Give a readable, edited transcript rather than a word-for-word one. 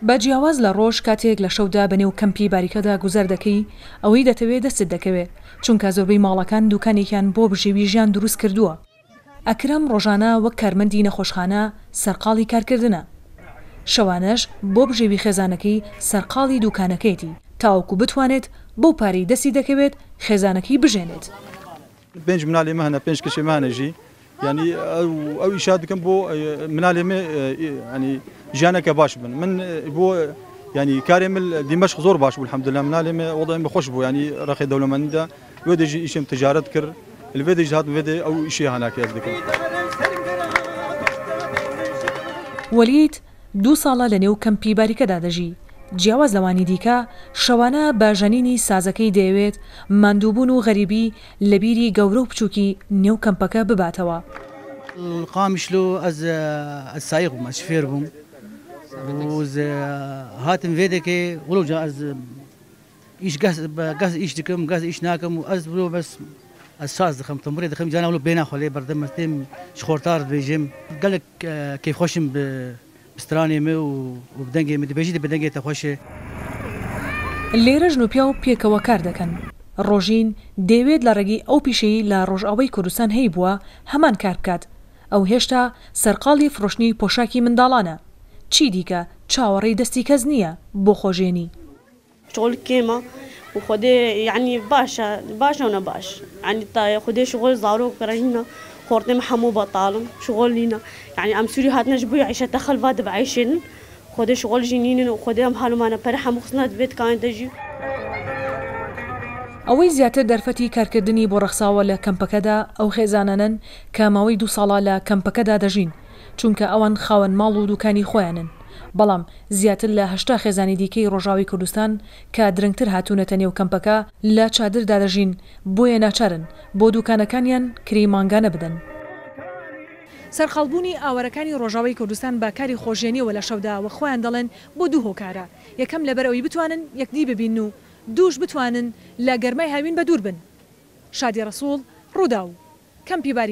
بە جیاواز لە ڕۆژ کاتێک لە شەودا بە نێو کەمپی باریکەدا گوزەر دەکەی ئەوەی دەتەوێ دەستت دەکەوێ چونکە زۆربەی ماڵەکان دوکانێکیان بۆ بژێوی ژیان دروست کردووە. ئەکرەم ڕۆژانە وەک کارمەندی نەخۆشخانە سەرقاڵی کارکردنە، شەوانەش بۆ بژێوی خێزانەکەی سەرقاڵی دوکانەکەیەتی تاوەکو بتوانێت بەو پارەی دەستی دەکەوێت خێزانەکەی بژێنێت. پێنج منالێ مە هەنە پێنج کچێ مە هەنە ژی یانی ئەو ئیشا دکەم بۆ منالێ مێ ینی ژیانەکە باش بن من بۆ ینی کارێ مل دیمەشق زۆر باش بوو الحمدلله منالێ مێ وەڵێ مە خۆش بوو ینی ڕەخێ دەولەمەندیدا وێ دەژی ئیشم تجارەت کرد لێ دەژ هات وێ دێ ئەو ئیشێ هەناکە ئەز دکەم. وەلید دوو ساڵە لەنێو کەمپی باریکەدا دەژی، جیاواز لەوانی دیکە، شەوانە بە ژەنینی سازەکەی دەیەوێت ماندووبوون و غەریبی لە بیری گەورە و بچووکی نێو کەمپەکە بباتەوە. قامیشلۆ ئەز ئەز سایق بووم ئەز شفێر بووم و هاتم ڤێدەکێ وڵو جا ئەز ئیش گەس بە گەس ئیش دکەم گەس ئیش ناکەم و ئەز بلۆ بەس ئەز ساز دخەم تەمبورێ دخەم جانا ولو بێنا خۆ لێ بەردەم ئەز تێم شخۆرتار دبێژم گەلک کەیفخۆشم bi stranê me û bi dengê me dibêjî bi dengê te xweş e. لێرە ژن و پیاو پێکەوە کار دەکەن. ڕۆژین دەیەوێت لە ڕێگەی ئەو پیشەی لە ڕۆژئاوای کوردستان هەیبووە هەمان کار بکات. ئەو هێشتا سەرقاڵی فرۆشتنی پۆشاکی منداڵانە. چی دیکە چاوەڕێی دەستی کەس نییە بۆ خۆژێنی. شغل کێمە و خودێ یەعنی باشە باشە و نەباش یەعنی تا خودێ شغل زارۆک رەهینە خۆرتێ مە هەموو بەتاڵن شغل نینە یەعنی ئەم سوری هاتنە ji بۆ عیشە تەخەل va دب عیشێنن خودێ شغل ژی نینن و خودێ ئەم هالومانە پەرە هەموو خستنە دبێت کانێ دەژی. ئەوەی زیاتر دەرفەتی کارکردنی بۆ ڕەخساوە لە کەمپەکەدا ئەو خێزانانەن کە ماوەی دوو ساڵە لە کەمپەکەدا دەژین، چونکە ئەوان خاوەن ماڵ و دوکانی خۆیانن، بەڵام زیاتر لە 80 خێزانی دیکەی ڕۆژاوای کوردستان کە درەنگتر هاتوونەتە نێو کەمپەکە لە چادردا دەژین، بۆیە ناچارن بۆ دوکانەکانیان کرێی مانگانە بدەن. سەرقاڵبوونی ئاوارەکانی ڕۆژاوای کوردستان بە کاری خۆژێنیەوە لە شەودا وەک خۆیان دەڵێن بۆ دوو هۆکارە، یەکەم لەبەرئەوەی بتوانن یەکدی ببینن و دووش بتوانن لە گەرمای هاوین بەدوور بن. شادی ڕەسوڵ، ڕووداو، کەمپی باریکە.